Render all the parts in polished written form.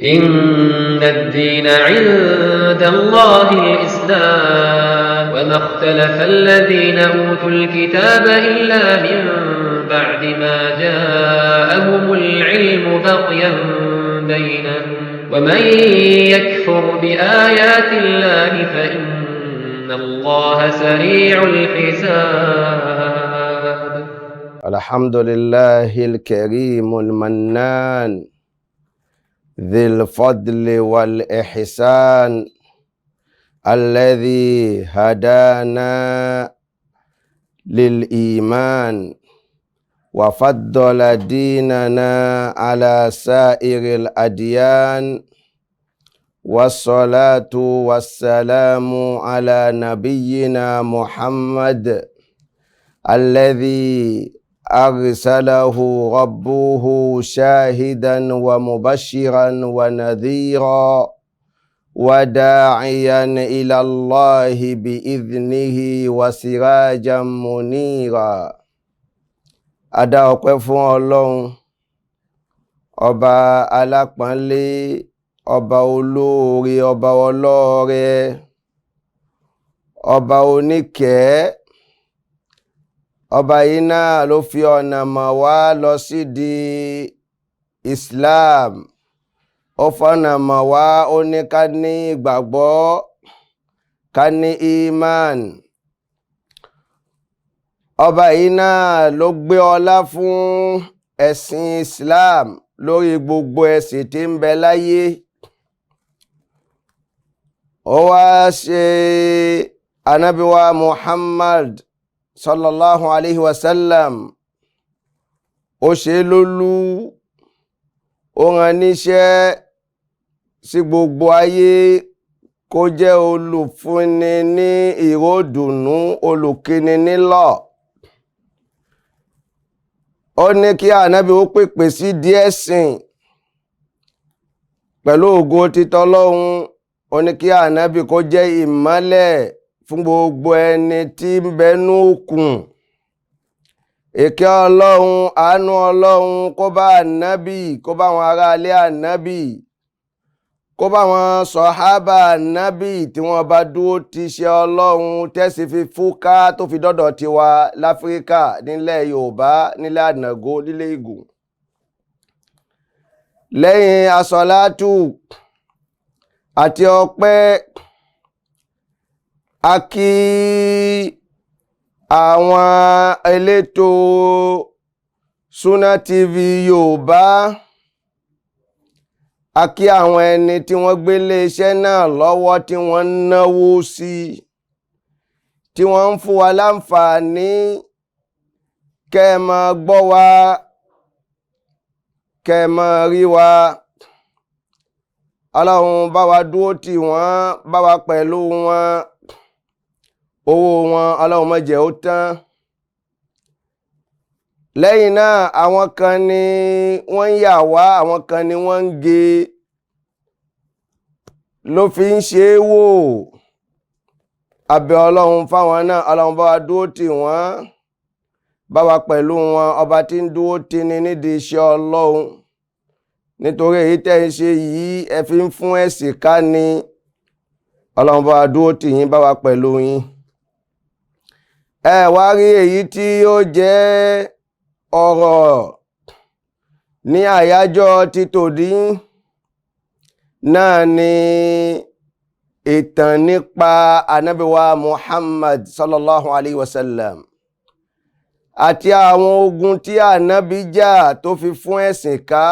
إن الدين عند الله الإسلام وما اختلف الذين أوتوا الكتاب إلا من بعد ما جاءهم العلم بغيا بينهم ومن يكفر بآيات الله فإن الله سريع الحساب. الحمد لله الكريم المنان ذي الفضل والإحسان الذي هدانا للإيمان وفضل ديننا على سائر الأديان، والصلاة والسلام على نبينا محمد الذي أرسله ربه شاهدا ومبشرا ونذيرا وداعيا إلى الله بإذنه وسراجا منيرا. A dá ọpẹ́ fún Ọlọ́run, ọba alápọ̀nlé, ọba olóore, ọba ọlọ́rẹ, ọba oníkẹ́. Ọba yìí náà ló fi ọ̀nà mọ̀ wá lọ sídìí Islam. Ó fọ̀nà mọ̀ wá, ó ní ká ní ìgbàgbọ́, ká ní iman. Ọba yìí náà ló gbé ọlá fún ẹ̀sìn Islam lórí gbogbo ẹ̀sìn tí ń bẹ láyé. Ó wá ṣe Ànábì wa Muhammad sallallahu alayhi wa sallam, ó ṣe lólú, ó rán níṣẹ́ sí gbogbo ayé kó jẹ́ olùfúnni ní ìró dùnnú, olùkíni nílọ̀. Ó ní kí Ànábì ó pèpè sí díẹ̀ sìn pẹ̀lú ògo títọ́lọ́hun. Ó ní kí Ànábì kó jẹ́ ìmọ́lẹ̀ fún gbogbo ẹni tí ń bẹnú òkun. Ìkẹ́ Ọlọ́run, àánú Ọlọ́run kó bá Ànábì, kó bá àwọn aráalé Ànábì, kó bá àwọn sọ̀hábà Ànábì tí wọ́n bá dúró ti ṣe Ọlọ́run tẹ́sí fi fúká tó fi dọ́dọ̀ tiwa láfíríkà, nílẹ̀ Yorùbá, nílẹ̀ Ànàgó, nílẹ̀ Ìgùn. Lẹ́yìn asọ̀látù àti ọpẹ́, a kí àwọn elétò Sunna TV Yorùbá, a kí àwọn ẹni tí wọ́n gbé iléeṣẹ́ náà lọ́wọ́, tí wọ́n ń náwó sí, tí wọ́n ń fún wa láǹfààní kẹ́ ẹ máa gbọ́ wa, kẹ́ ẹ máa rí wa. Ọlọ́run bá wa dúró tì wọ́n, bá wa pẹ̀lú wọn. Owó wọn, Ọlọ́run má jẹ́ ó tán. Lẹ́yìn náà, àwọn kan ni wọ́n ń yà wá, àwọn kan ni wọ́n ń ge ló fi ń ṣe é wò. Abẹ́ Ọlọ́run fáwọn náà, Ọlọ́run bá wa dúró tì wọ́n, bá wa pẹ̀lú wọn, ọba tí ń dúró tì ní nídìí iṣẹ́ Ọlọ́run. Nítorí èyí tẹ́ ń ṣe yìí, ẹ fi ń fún ẹ̀sìn ká ní. Ọlọ́run bá wa dúró tì yín, bá wa pẹ̀lú yín. Ẹ wá rí èyí tí ó jẹ́ ọ̀rọ̀ ní àyájọ́ títòdí náà ni ìtàn nípa Ànábì wa Muhammad sallallahu alayhi wa sallam àti àwọn ogun tí Ànábì jà tó fi fún ẹ̀sìn ká.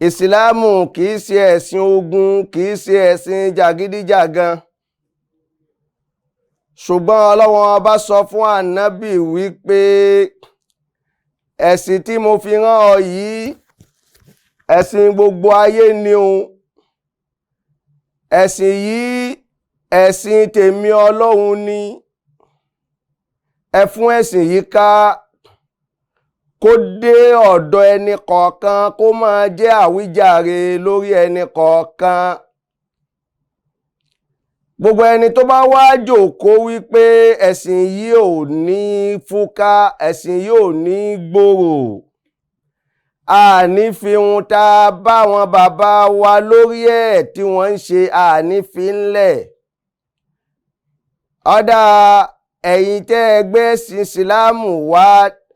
Ìsìláàmù kìí ṣe ẹ̀sìn ogun, kìí ṣe ẹ̀sìn jàgídíjàgan, ṣùgbọ́n Ọlọ́run Ọba sọ fún Ànábì wípé ẹ̀sìn tí mo fi rán ọ yìí, ẹ̀sìn gbogbo ayé ni o. Ẹ̀sìn yìí, ẹ̀sìn tèmi Ọlọ́run ni. Ẹ fún ẹ̀sìn yìí ká, kó dé ọ̀dọ̀ ẹni kọ̀ọ̀kan, kó máa jẹ́ àwíjàre lórí ẹni kọ̀ọ̀kan. Gbogbo ẹni tó bá wá jòkó wípé ẹ̀sìn yìí ò ní fúnká, ẹ̀sìn yìí ò ní gbòòrò, Àní fi ohun tá a bá wọn bàbá wa lórí ẹ̀ tí wọ́n ń ṣe, àní fi ńlẹ̀. Ọ̀dà ẹ̀yin tẹ́ ẹ gbé ẹ̀sìn ìsìláàmù wá,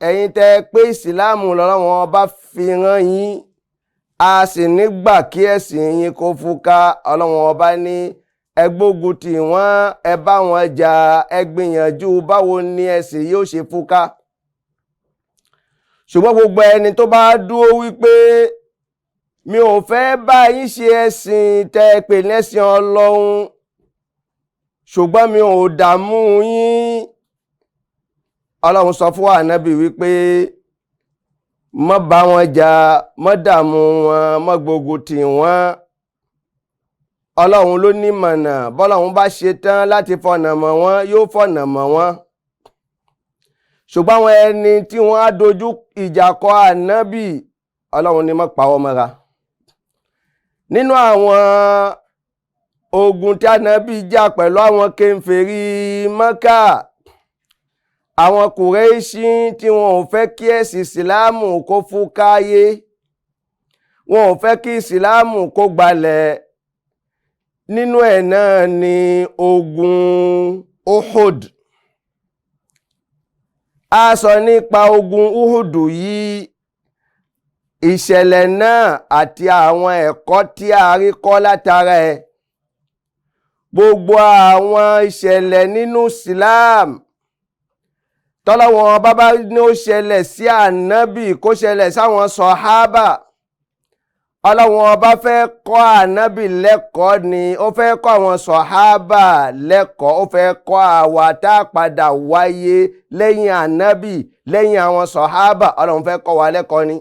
ẹ̀yin tẹ́ ẹ pé ìsìláàmù lọ́wọ́n bá fi rán yín, a sì nígbà kí ẹ̀sìn yín kó fúnká. Ọlọ́wọ́n ọba ní ẹ gbógun tì wọ́n, ẹ bá wọn jà, ẹ gbìyànjú báwo ni ẹ̀sìn yóò ṣe fúnká. Ṣùgbọ́n gbogbo ẹni tó bá dúró wípé mi ò fẹ́ bá yín ṣe ẹ̀sìn tẹ́ ẹ pè lẹ́sìn Ọlọ́run, ṣùgbọ́n mi ò dààmú yín, Ọlọ́run sọ fún Ànábì wípé má bá wọn jà, má dààmú wọn, má gbógun tì wọ́n. Ọlọ́run ló ní mọ̀nà, bọ́lọ́run bá ṣe tán láti fọ̀nà mọ̀ wọ́n, yóò fọ̀nà mọ̀ wọ́n. Ṣùgbọ́n àwọn ẹni tí wọ́n á dojú ìjà kọ Ànábì, Ọlọ́run ní má pa wọ́n mọ́ra. Nínú àwọn ogun tí Ànábì jà pẹ̀lú àwọn kèfèrí Mọ́kà, àwọn Kùrẹ́ṣì tí wọn ò fẹ́ kí ẹ̀sìn ìsìláàmù kó fún káyé, wọn ò fẹ́ kí ìsìláàmù kó gbalẹ̀, nínú ẹ̀ náà ni ogun Uhud. A sọ nípa ogun Uhud yìí, ìṣẹ̀lẹ̀ náà àti àwọn ẹ̀kọ́ tí a rí kọ́ látara ẹ̀. Gbogbo àwọn ìṣẹ̀lẹ̀ nínú Islam tọ́lọ́wọ́n bábá ní ó ṣẹlẹ̀ sí Ànábì, kó ṣẹlẹ̀ sáwọn sọ̀hábà, Ọlọ́wọ́n ọba fẹ́ kọ́ Ànábì lẹ́kọ̀ọ́ ni, ó fẹ́ kọ́ àwọn sọ̀hábà lẹ́kọ̀ọ́, ó fẹ́ kọ́ àwa tá a padà wáyé lẹ́yìn Ànábì, lẹ́yìn àwọn sọ̀hábà, Ọlọ́run fẹ́ kọ́ wa lẹ́kọ̀ọ́ ni.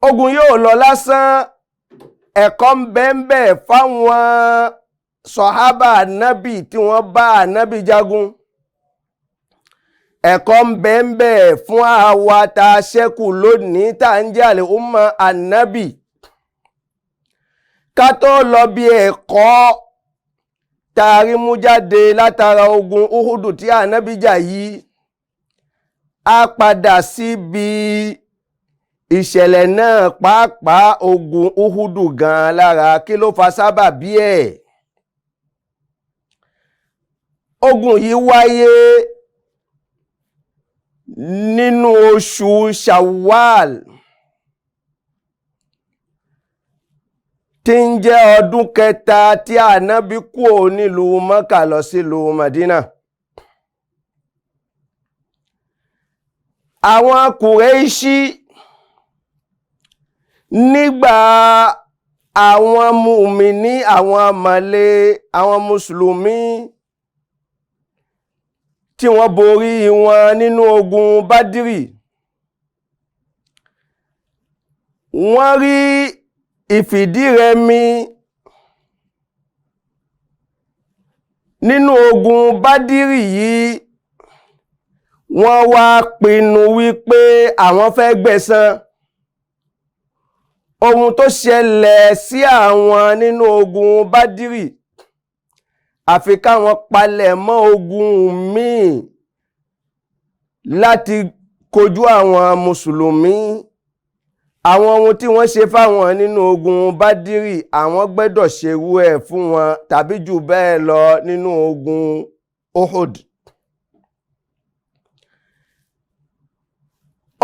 Ogun yóò lọ lásán, ẹ̀kọ́ ń bẹ ń bẹ fáwọn sọ̀hábà Ànábì tí wọ́n bá Ànábì jagun. Ẹ̀kọ́ ń bẹ ń bẹ fún àwa tá a ṣẹ́kù lónìí tá ń jẹ́ àlè umma Ànábì. Ká tó lọ bí ẹ̀kọ́ tá a rí mú jáde látara ogun Uhudu tí Ànábì jà yìí, a padà síbi ìṣẹ̀lẹ̀ náà, pàápàá ogun Uhudu gan-an lára. Kí ló fa sábàbí ẹ̀? Ogun yìí wáyé nínú oṣù Shawwal tí ń jẹ́ ọdún kẹta tí Ànábì kúrò nílùú Mọ́kà lọ sílùú Mádínà. Àwọn Kùrẹ́ṣì nígbà àwọn mùmíní, àwọn mọ̀lẹ́, àwọn mùsùlùmí tí wọ́n borí wọn nínú ogun Bádírì, wọ́n rí ìfìdírẹmi nínú ogun Bádírì yìí. Wọ́n wá pinnu wípé àwọn fẹ́ gbẹ̀san ohun tó ṣẹlẹ̀ sí àwọn nínú ogun Bádírì, àfi káwọn palẹ̀ mọ́ ogun míì láti kojú àwọn mùsùlùmí. Àwọn ohun tí wọ́n ṣe fáwọn nínú ogun Bádírì, àwọn gbẹ́dọ̀ ṣerú ẹ̀ fún wọn tàbí jù bẹ́ẹ̀ lọ nínú ogun Uhud.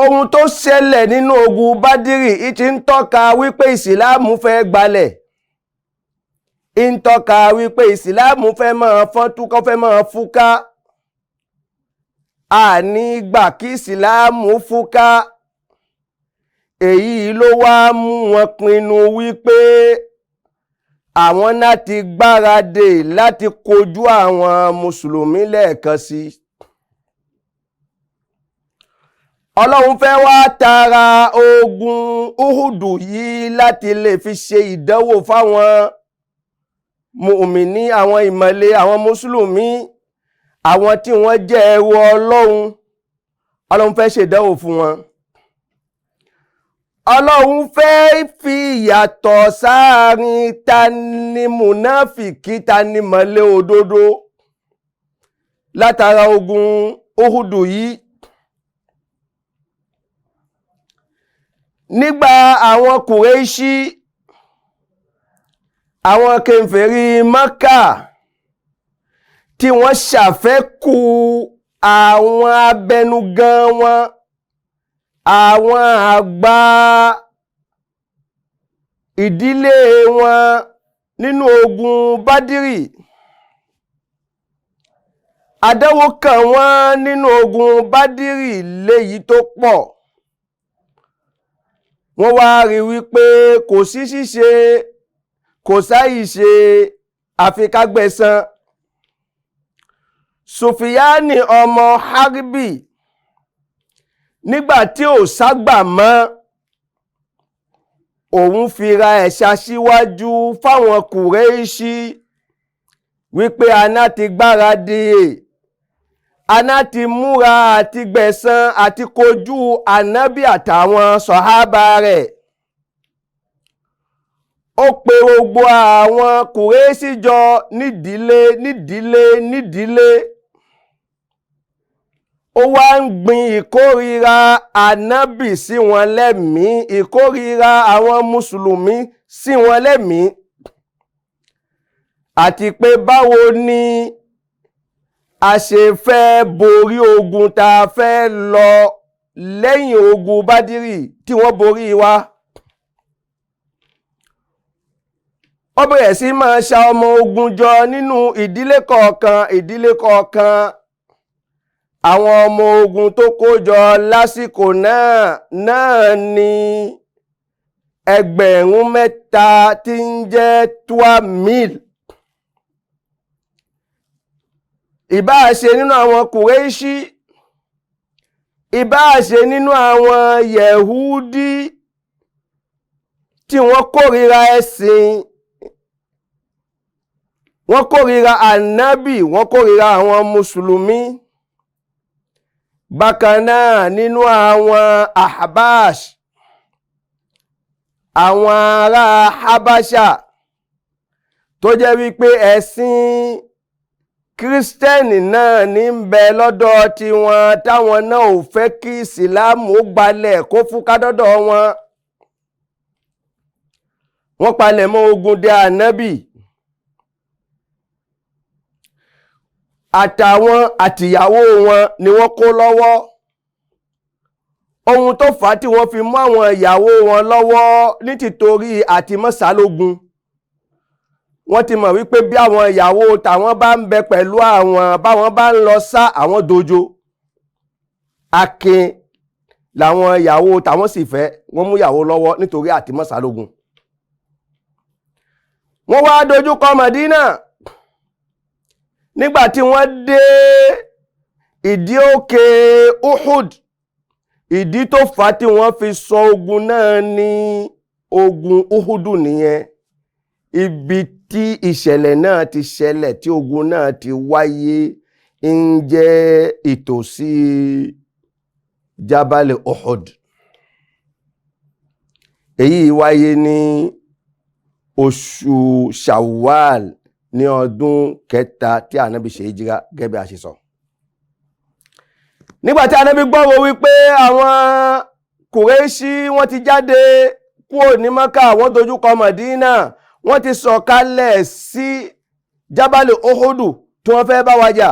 Ohun tó ṣẹlẹ̀ nínú ogun Bádírì ti ń tọ́ka wípé ìsìláàmù fẹ́ gbalẹ̀, ń tọ́ka wípé ìsìláàmù fẹ́ máa fọ́n túkọ́, fẹ́ máa fúká. Àní gbà kí ìsìláàmù fúká. Èyí ló wá mú wọn pinnu wípé àwọn láti gbáradì láti kojú àwọn mùsùlùmí lẹ́ẹ̀kan sí. Ọlọ́run fẹ́ wá tara ogun Uhudu yìí láti lè fi ṣe ìdánwò fáwọn mùmíní, àwọn ìmọ̀le, àwọn mùsùlùmí, àwọn tí wọ́n jẹ́ ẹrú Ọlọ́run. Ọlọ́run fẹ́ ṣèdánwò fún wọn. Ọlọ́run fẹ́ fi ìyàtọ̀ sáàrin ta ni mùnáfìkí, ta ni mọ̀lé òdodo látara ogun Uhudu yìí. Nígbà àwọn Kùrẹ́ṣí, àwọn kèfèrí Mákà tí wọ́n ṣàfẹ́kù àwọn abẹnugan wọn, àwọn àgbà ìdílé wọn nínú ogun Bádírì, àdánwò kàn wọ́n nínú ogun Bádírì léyìí tó pọ̀. Wọ́n wá rí wípé kò sí ṣíṣe, kò sáì ṣe, àfi ká gbẹ̀san. Sùfìyánì ọmọ Harbi, nígbà tí ò ságbà mọ́, òun fira ẹ̀ṣà síwájú fáwọn Kùrẹ́ṣí wípé aná ti gbáradì, aná ti múra àti gbẹ̀san àti kojú ànábì àtàwọn sọ̀hábà rẹ̀. Ó pe gbogbo àwọn Kùrẹ́ṣí jọ nídìílé nídìílé nídìílé. Ó wá ń gbin ìkórìíra ànábì sí wọn lẹ́mìí, ìkórìíra àwọn mùsùlùmí sí wọn lẹ́mìí, àti pé báwo ni a ṣe fẹ́ borí ogun tá a fẹ́ lọ lẹ́yìn ogun Bádírì tí wọ́n borí wa. Ó bẹ̀rẹ̀ sí máa ṣa ọmọ ogun jọ nínú ìdílé kọ̀ọ̀kan ìdílé kọ̀ọ̀kan. Àwọn ọmọ ogun tó kó jọ lásìkò náà ní 3,000 tí ń jẹ́ 2,000. Ìbáà ṣe nínú àwọn Kùrẹ́ṣí, ìbáà ṣe nínú àwọn Yẹ̀húdí tí wọ́n kórìíra ẹ̀sìn, wọ́n kórìíra ànábì, wọ́n kórìíra àwọn mùsùlùmí. Bákan náà nínú àwọn Ahbash, àwọn ará Habasha tó jẹ́ wípé ẹ̀sìn Kírísítẹ́nì náà ní ń bẹ lọ́dọ̀ tiwọn, táwọn náà ò fẹ́ kí Ìsìláàmù ó gbalẹ̀ kó fúnká dọ́dọ̀ wọn. Wọ́n palẹ̀ mọ́ ogun dé ànábì àtàwọn àtìyàwó wọn ni wọ́n kó lọ́wọ́. Ohun tó fà á tí wọ́n fi mú àwọn ìyàwó wọn lọ́wọ́ ní tìtorí àti mọ́sálógún. Wọ́n ti mọ̀ wípé bí àwọn ìyàwó tàwọn bá ń bẹ pẹ̀lú àwọn, báwọn bá ń lọ sá àwọn dojo. Akin làwọn ìyàwó tàwọn sì fẹ́, wọ́n mú ìyàwó lọ́wọ́ nítorí àti mọ́sálógún. Wọ́n wá dojúkọ Mọ̀dínà. Nígbà tí wọ́n dé ìdí òkè Uhud, ìdí tó fà á tí wọ́n fi sọ ogun náà ní ogun Uhudu nìyẹn. Ibi tí ìṣẹ̀lẹ̀ náà ti ṣẹlẹ̀, tí ogun náà ti wáyé, ń jẹ́ ìtòsí Jabal Uhud. Èyí wáyé ní oṣù Shawwal ní ọdún kẹta tí Ànábì ṣe hijira, gẹ́gẹ́ bí a ṣe sọ. Nígbà tí Ànábì gbọ́rọ̀ wípé àwọn Kùrẹ́ṣí wọ́n ti jáde kúrò ní Mákà, wọ́n dojúkọ Mọ̀dínà, wọ́n ti sọ̀kalẹ̀ sí Jabal Uhudu tí wọ́n fẹ́ bá wa jà.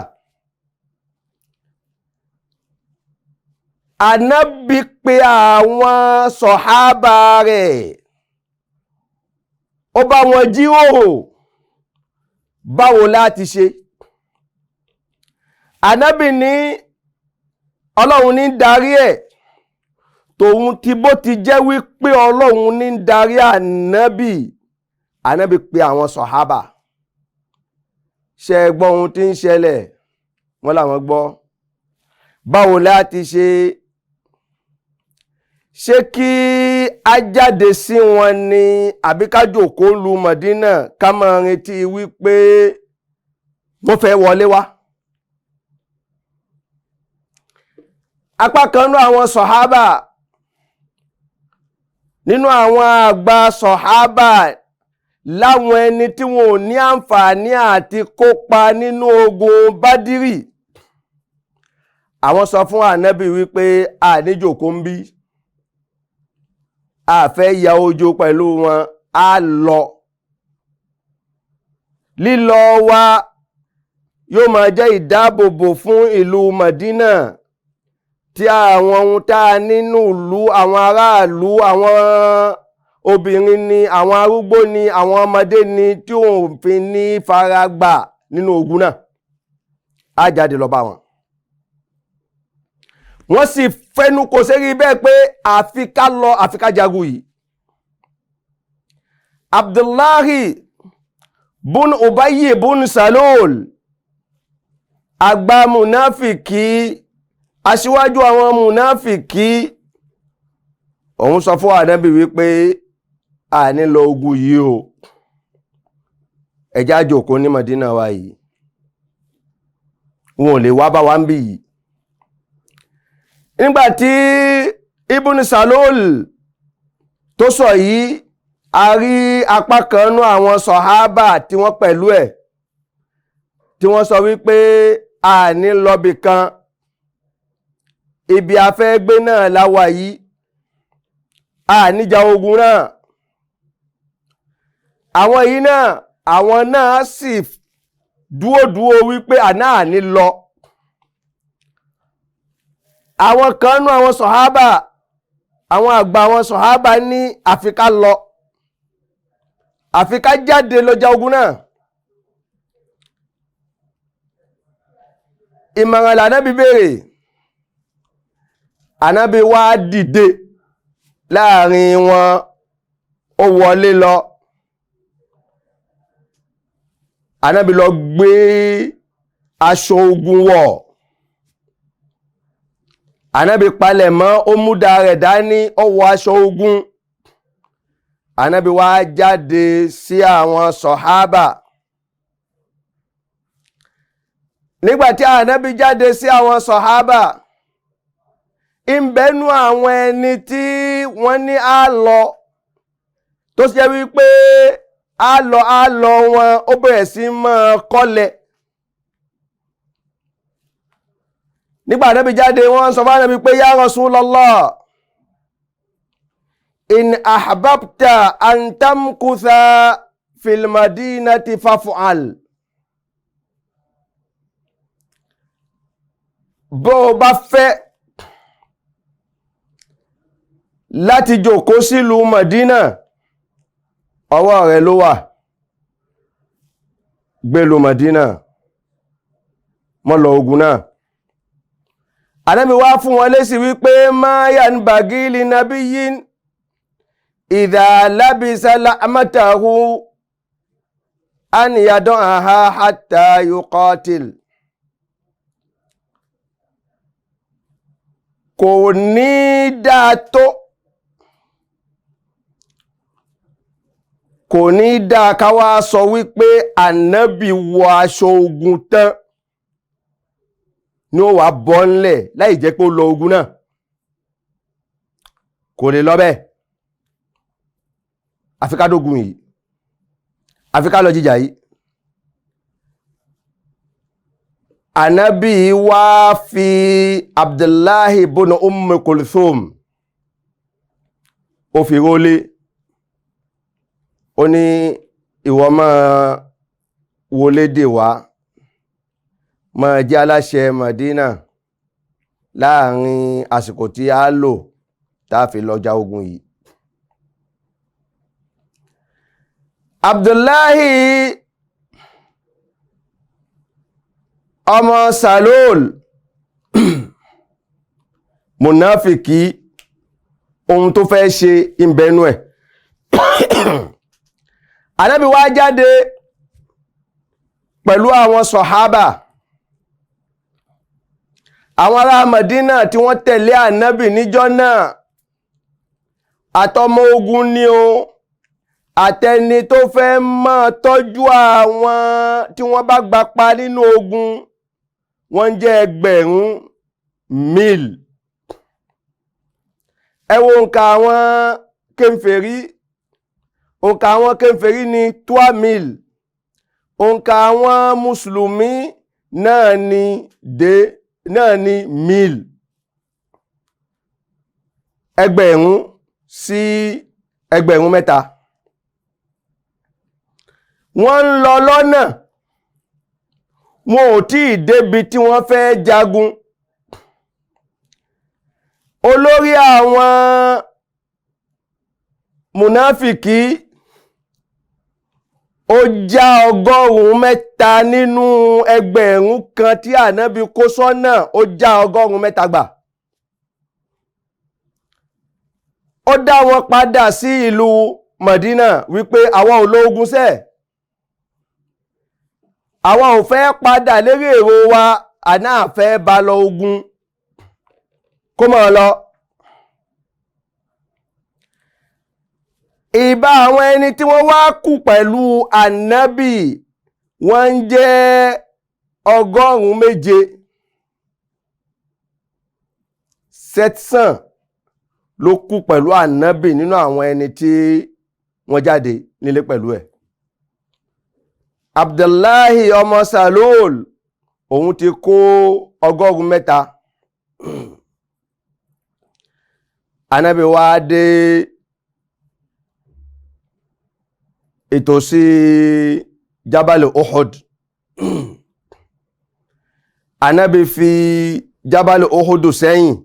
Ànábì pe àwọn sọ̀hábà rẹ̀, ó bá wọn jíròrò báwo láti ṣe. Ànábì ní Ọlọ́run ní darí ẹ̀, tòun ti bó ti jẹ́ wípé Ọlọ́run ní darí Ànábì. Ànábì pe àwọn sọ̀hábà, ṣé ẹ gbọ́ ohun tí ń ṣẹlẹ̀? Wọ́n làwọn gbọ́. Báwo láti ṣe? Ṣé kí a jáde sí wọn ni àbí ká jókòó lu Mọ̀dínà ká máa retí wípé wọ́n fẹ́ wọlé wá? Apá kan nínú àwọn sọ̀hábà, nínú àwọn àgbà sọ̀hábà, láwọn ẹni tí wọn ò ní àǹfààní àti kópa nínú ogun Bádírì, àwọn sọ fún Ànábì wípé a ní jókòó ń bí. A fẹ́ ya ojo pẹ̀lú wọn, a lọ. Lílọ wa yóò máa jẹ́ ìdáàbòbò fún ìlú Madina, tí àwọn ohun tá a nínú ìlú, àwọn aráàlú, àwọn obìnrin ni, àwọn arúgbó ni, àwọn ọmọdé ni, tí òfin ní faragbà nínú ogun náà, á jáde lọ bá wọn. Wọ́n sì fẹnu kò sérí bẹ́ẹ̀ pé àfi ká lọ, àfi ká jagun yìí. Abdullahi bun Ubayy bun Salul, àgbà munafiki, aṣíwájú àwọn munafiki, òun sọ fún Ànábì wípé a ní lọ ogun yìí o, ẹ jẹ́ á jókòó ní Madina wa yìí, wọn ò lè wá bá wa ń bí yìí. Nígbàtí Ibn Salul tó sọ yìí, a rí apá kan nú àwọn sọ̀hábà tí wọ́n pẹ̀lú ẹ̀, tí wọ́n sọ wípé a ní lọ́bì kan, ibi afẹ́ gbé náà láwà yìí, a níjà ogun náà. Àwọn yìí náà, àwọn náà sì dúódúó wípé àná àní lọ. Àwọn kan nú àwọn sọ̀hábà, àwọn àgbà àwọn sọ̀hábà ní àfi ká lọ, àfi ká jáde lọ ja ogun náà. Ìmọ̀ràn l'Ànábì béèrè. Ànábì wá dìde láàrin wọn, ó wọlé lọ. Ànábì lọ gbé aṣọ ogun wọ̀. Ànábì palẹ̀ mọ́, ó múdà rẹ̀ dání, ó wọ aṣọ ogun. Ànábì wá jáde sí àwọn sọ̀hábà. Nígbàtí Ànábì jáde sí àwọn sọ̀hábà, ìbẹ́nu àwọn ẹni tí wọ́n ní á lọ, tó ṣe wípé á lọ á lọ wọn, ó bẹ̀rẹ̀ sí máa kọ́lẹ̀. Nígbà Ànábì jáde, wọ́n sọ fún Ànábì pé ya Rasulullah, in ahbabta an tamkutha fil madinati faf'al. Bó o bá fẹ́ láti jókòó sílùú Madina, ọwọ́ rẹ̀ ló wà, gbélú Madina, mọ́ lọ ogun náà. Ànábì wá fún wọn lésì wípé ma yanbaghi li nabiyyin idha labisa la'matahu an yada'aha hatta yuqatil. Kò ní dáa tó, kò ní dáa ká wá sọ wípé Ànábì wọ aṣọ ogun tán ní ó wà bọ́ ńlẹ̀ láì jẹ́ pé ó lọ ogun náà. Kò lè lọ bẹ́ẹ̀. Àfi ká dógun yìí, àfi ká lọ jíjà yìí. Ànábì wá fi Abdullahi ibn Umm Kulthum, ó fi rólé, ó ní ìwọ máa wọlé dè wá, máa jẹ́ aláṣẹ Madina láàrin àsìkò tí a lò tá fi lọ ja ogun yìí. Abdullahi ọmọ Salul, munafiki, ohun tó fẹ́ ṣe ìbẹ̀nú ẹ̀. Ànábì wá jáde pẹ̀lú àwọn sọ̀hábà, àwọn ará Madina tí wọ́n tẹ̀lé Ànábì níjọ́ náà, àtọmọ ogun ni o, àtẹni tó fẹ́ máa tọ́jú àwọn tí wọ́n bá gbà pa nínú ogun, wọ́n jẹ́ ẹgbẹ̀rún 1000. Ẹ wo òǹkà àwọn kèfèrí, òǹkà àwọn kèfèrí ní 3000, òǹkà àwọn mùsùlùmí náà ni dé náà ni 1000, ẹgbẹ̀rún sí 3,000. Wọ́n ń lọ lọ́nà, wọn ò tí ì débi tí wọ́n fẹ́ jagun. Olórí àwọn mùnáfìkì ó já 300 nínú 1,000 tí Ànábì kó sọ́nà, ó já 300 gbà. Ó dá wọn padà sí ìlú Mọ̀dínà wípé àwọn ológun sẹ́, àwọn ò fẹ́ padà lérí èrò wa, àná àfẹ́ bá lọ ogun kó máa lọ. Ìbá àwọn ẹni tí wọ́n wá kù pẹ̀lú Ànábì wọ́n ń jẹ́ 700. Sẹ́tìsàn ló kù pẹ̀lú Ànábì nínú àwọn ẹni tí wọ́n jáde nílé pẹ̀lú ẹ̀. Abdullahi ọmọ Salul òun ti kó 300. Ànábì wá dé ìtòsí Jabal Uhud. Ànábì fi Jabal Uhud sẹ́yìn.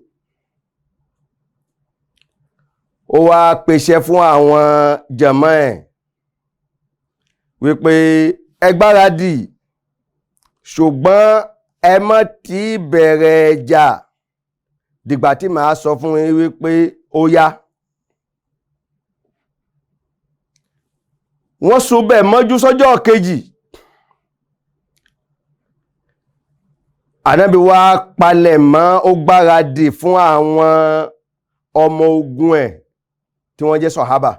Ó wá pèsè fún àwọn jàmá ẹ̀ wípé ẹ gbáradì, ṣùgbọ́n ẹ má ti bẹ̀rẹ̀ ìjà dìgbà tí màá sọ fún yín wípé ó yá. Wọ́n sùn bẹ̀ mọ́jú sọ́jọ́ kejì. Ànábì wá palẹ̀ mọ́, ó gbáradì fún àwọn ọmọ ogun ẹ̀ tí wọ́n jẹ́ sọ̀hábà.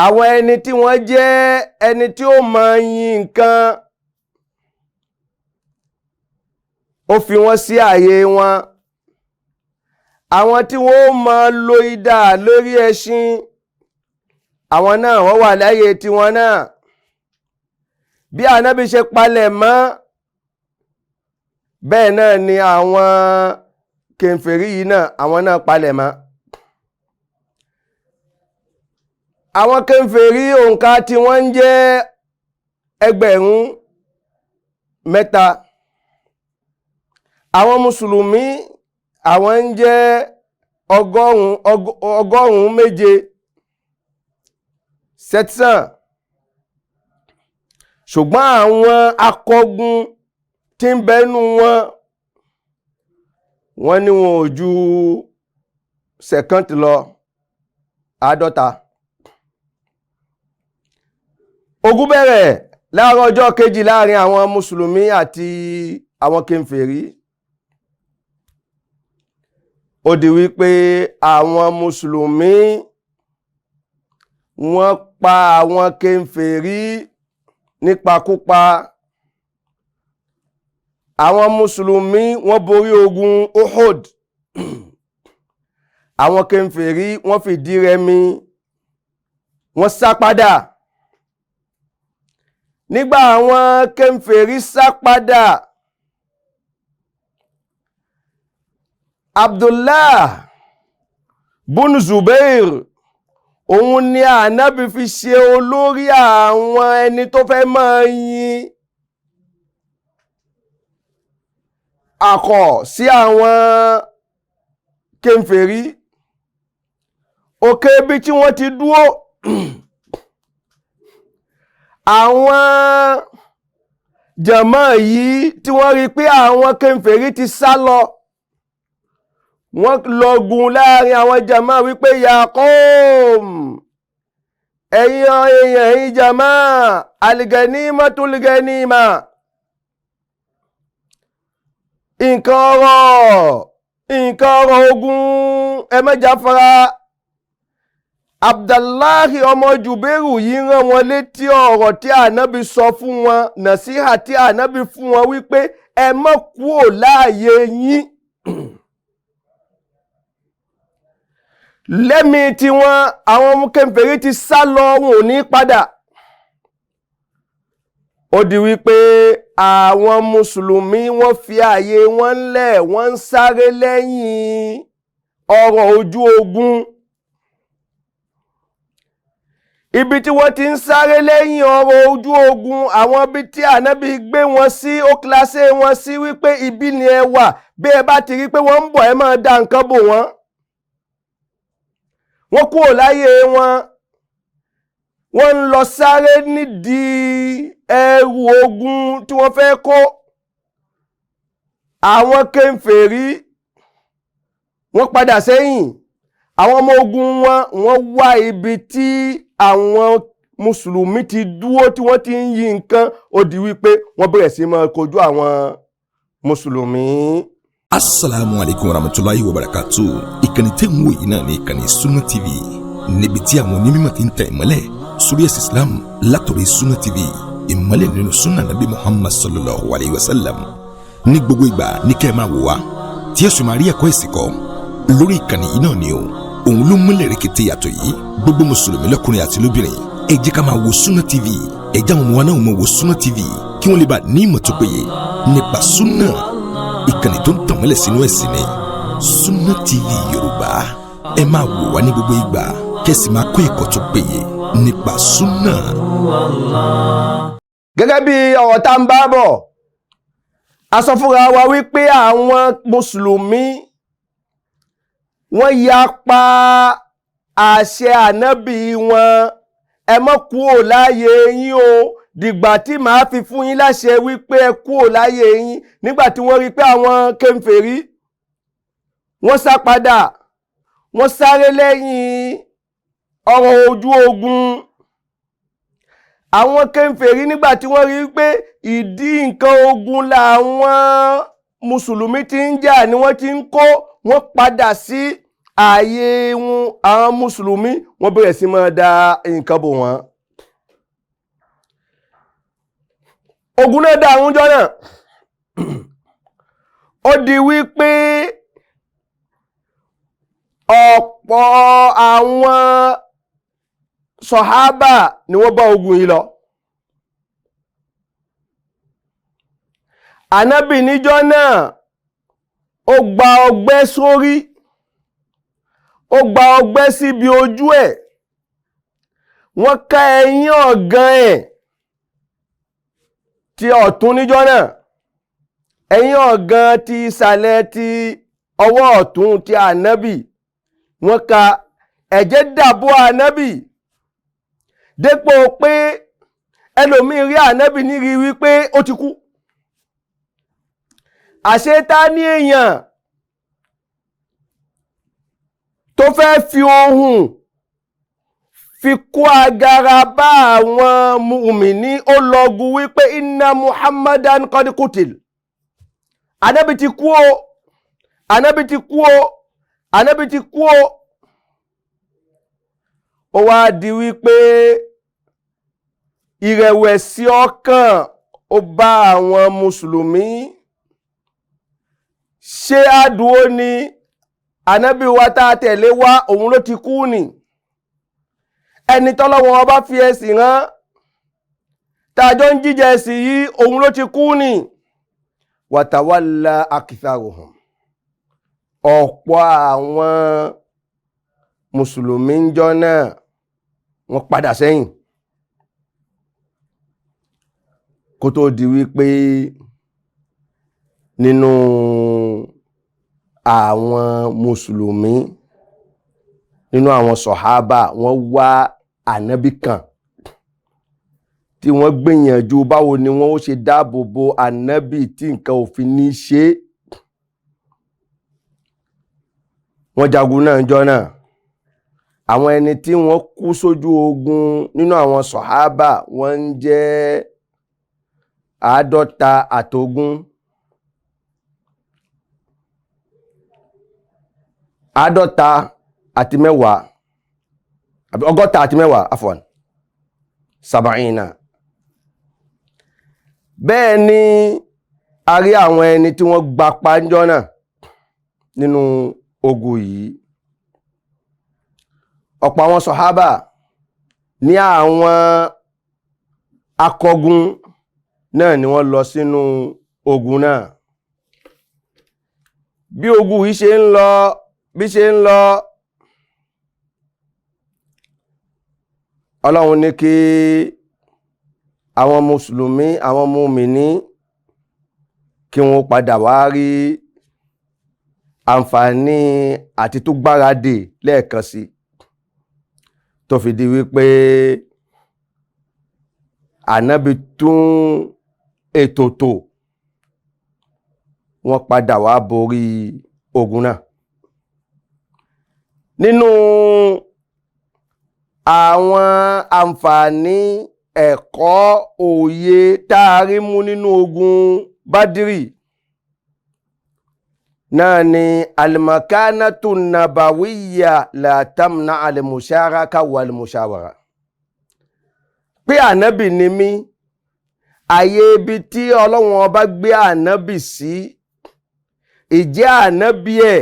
Àwọn ẹni tí wọ́n jẹ́ ẹni tí ó mọ yin nǹkan, ó fi wọ́n sí ààyè wọn. Àwọn tí wọ́n mọ lo idà lórí ẹṣin, àwọn náà wọ́n wà láyé tiwọn náà. Bí Ànábì ṣe palẹ̀ mọ́, bẹ́ẹ̀ náà ni àwọn kèfèrí yìí náà, àwọn náà palẹ̀ mọ́. Àwọn kèfèrí òǹkà tí wọ́n ń jẹ́ 3,000. Àwọn mùsùlùmí àwọn ń jẹ́ 700 sẹ́tìsàn. Ṣùgbọ́n àwọn akọgun tí ń bẹnu wọn, wọ́n ní wọn ò ju sẹ̀kántì lọ, 50. Ogun bẹ̀rẹ̀ láàárọ̀ ọjọ́ kejì láàrin àwọn mùsùlùmí àti àwọn kèfèrí. Ó di wípé àwọn mùsùlùmí wọ́n pa àwọn kèfèrí nípakúpa. Àwọn mùsùlùmí wọ́n borí ogun Uhud. Àwọn kèfèrí wọ́n fìdí rẹmi, wọ́n sá padà. Nígbà àwọn kèfèrí sá padà, Abdullah bun Zubair òun ni Ànábì fi ṣe olórí àwọn ẹni tó fẹ́ máa yin akọ̀ sí àwọn kèfèrí. Òkè ibi tí wọ́n ti dúró, àwọn jàmá yìí tí wọ́n rí pé àwọn kèfèrí ti sá lọ, wọ́n lọ́gun láàrin àwọn jàmá wípé ya qawm, ẹ̀yin èèyàn, ẹ̀yin jàmá, al-ganimatul ganima, nǹkan ọrọ̀ ogun, ẹ má jáfara. Abdullahi ọmọ Jubairu yìí rán wọn létí ọ̀rọ̀ tí Ànábì sọ fún wọn, nàsíhà tí Ànábì fún wọn wípé ẹ má kúò láàyè yín. Lẹ́mi tí wọ́n, àwọn ọmọ kèfèrí ti sá lọ, wọn ò ní padà. Ó di wípé àwọn mùsùlùmí wọ́n fi ààyè wọn lẹ̀, wọ́n ń sáré lẹ́yìn ọrọ̀ ojú ogun. Ibi tí wọ́n ti ń sáré lẹ́yìn ọrọ̀ ojú ogun, àwọn ibi tí ànábì gbé wọn sí, ó kíláṣẹ́ wọn sí wípé ibi ni ẹ wà, bí ẹ bá ti rí pé wọ́n ń bọ̀, ẹ máa da nǹkan bò wọ́n. Wọ́n kúrò láyé wọn, wọ́n ń lọ sáré nídìí ẹrù ogun tí wọ́n fẹ́ kó. Àwọn kèfèrí wọ́n padà sẹ́yìn, àwọn ọmọ ogun wọn, wọ́n wá ibi tí àwọn mùsùlùmí ti dúró tí wọ́n ti ń yí nǹkan, ó di wípé wọ́n bẹ̀rẹ̀ sí máa kojú àwọn mùsùlùmí. Asalaamu alaykum warahmatulahi wabarakatu. Ìkànnì tẹ́ ń wò yìí náà ní ìkànnì Sunna TV, níbi tí àwọn onímọ̀ ti ń tẹ̀ ìmọ́lẹ̀ sórí ẹ̀sìn Islam látọ̀rọ̀ Sunna TV, ìmọ́lẹ̀ nínú sunna Nabi Muhammad sallallahu alayhi wa sallam. Ní gbogbo ìgbà ní kẹ́ ẹ máa wò wá, tí ẹ sì máa rí ẹ̀kọ́ ẹ̀sìn kọ́ lórí ìkànnì yìí náà ni o. Òun ló múlẹ̀ rẹ̀kẹ̀tẹ̀ yàtọ̀ yìí. Gbogbo mùsùlùmí lọ́kùnrin àti lóbìnrin, ẹ jẹ́ ká máa wo Sunna TV. Ẹ jẹ́ àwọn ọmọ wa náà máa wo Sunna TV, kí wọ́n lè bá ní ìmọ̀ tó péye nípa sunna. Ìkànnì tó ń tàn mọ́lẹ̀ sínú ẹ̀sìn ni Sunna TV Yorùbá. Ẹ máa wò wá ní gbogbo ìgbà, kẹ́sì máa kọ́ ẹ̀kọ́ tó péye nípa sunna. Gẹ́gẹ́ bí ọ̀rọ̀ tá ń bá bọ̀, a sọ fúnra wa wípé àwọn mùsùlùmí wọ́n yapa àṣẹ ànábì wọn: ẹ má kúrò láàyè yín o, dìgbà tí màá fi fún yín láṣẹ wípé ẹ kúrò láàyè yín. Nígbà tí wọ́n rí pé àwọn kèfèrí wọ́n sá padà, wọ́n sáré lẹ́yìn ọrọ̀ ojú ogun àwọn kèfèrí, nígbà tí wọ́n rí pé ìdí nǹkan ogun làwọn mùsùlùmí ti ń jà ni wọ́n ti ń kó, wọ́n padà sí ààyè wọn. Àwọn mùsùlùmí wọ́n bẹ̀rẹ̀ sí máa da nǹkan bò wọ́n. Ogun náà dá àwọn jọ náà, ó di wípé ọ̀pọ̀ àwọn sọ̀hábà ni wọ́n bá ogun yìí lọ. Ànábì níjọ́ náà ó gba ọgbẹ́ sórí, ó gba ọgbẹ́ síbi ojú ẹ̀, wọ́n ká ẹyín ọ̀gàn ẹ̀ ti ọ̀tún níjọ́ náà, ẹyín ọ̀gàn ti ìsàlẹ̀ ti ọwọ́ ọ̀tún ti ànábì wọ́n ká, ẹ̀jẹ̀ dàbò ànábì dépò pé ẹlòmíì rí ànábì nírí wípé ó ti kú. Àṣetá ní èèyàn tó fẹ́ fi ohùn fi kó agara bá àwọn mùmíní, ó lọ́gun wípé inna Muhammadan qad qutil, ànábì ti kú o, ànábì ti kú o, ànábì ti kú o. Ó wá di wípé ìrẹ̀wẹ̀sì ọkàn ó bá àwọn mùsùlùmí. Ṣé àdúró ni ànábì wa tá a tẹ̀lé wá, òun ló ti kú ni? Ẹni tọ́lọ́wọ́n ọba fi ẹ̀sìn rán, tàjọ ń jíjẹ ẹ̀sìn yìí, òun ló ti kú ni? Wàtàwálà akitharuhum, ọ̀pọ̀ àwọn mùsùlùmí ń jọ náà wọ́n padà sẹ́yìn, kó tó di wípé nínú àwọn mùsùlùmí, nínú àwọn sọ̀hábà, wọ́n wá ànábì kan tí wọ́n gbìyànjú báwo ni wọ́n ó ṣe dáàbò bo ànábì tí nǹkan ò fi ní ṣe. Wọ́n jagun náà jọ náà. Àwọn ẹni tí wọ́n kú sójú ogun nínú àwọn sọ̀hábà wọ́n ń jẹ́ 50, 50 àti 10 àbí 60 àti 10, afwan, 70. Bẹ́ẹ̀ ni a rí àwọn ẹni tí wọ́n gba pàǹjọ́ náà nínú ogun yìí. Ọ̀pọ̀ àwọn sọ̀hábà ní àwọn akọgun náà ni wọ́n lọ sínú ogun náà. Bí ogun yìí ṣe ń lọ, Bí ṣe ń lọ, Ọlọ́run ní kí àwọn mùsùlùmí, àwọn mùmíní, kí wọ́n padà wá rí àǹfààní àti tó gbáradì lẹ́ẹ̀kan sí, tó fi di wípé Ànábì tún ètò tò, wọ́n padà wá borí ogun náà. Nínú àwọn àǹfààní ẹ̀kọ́ òye tá a rí mú nínú ogun Bádírì náà ni alimakanatu nabawiyya la tamna alimusharaka walimushawara. Pé Ànábì ni mí, àyè ibi tí Ọlọ́run ọba gbé Ànábì sí, ìjẹ́ Ànábì ẹ̀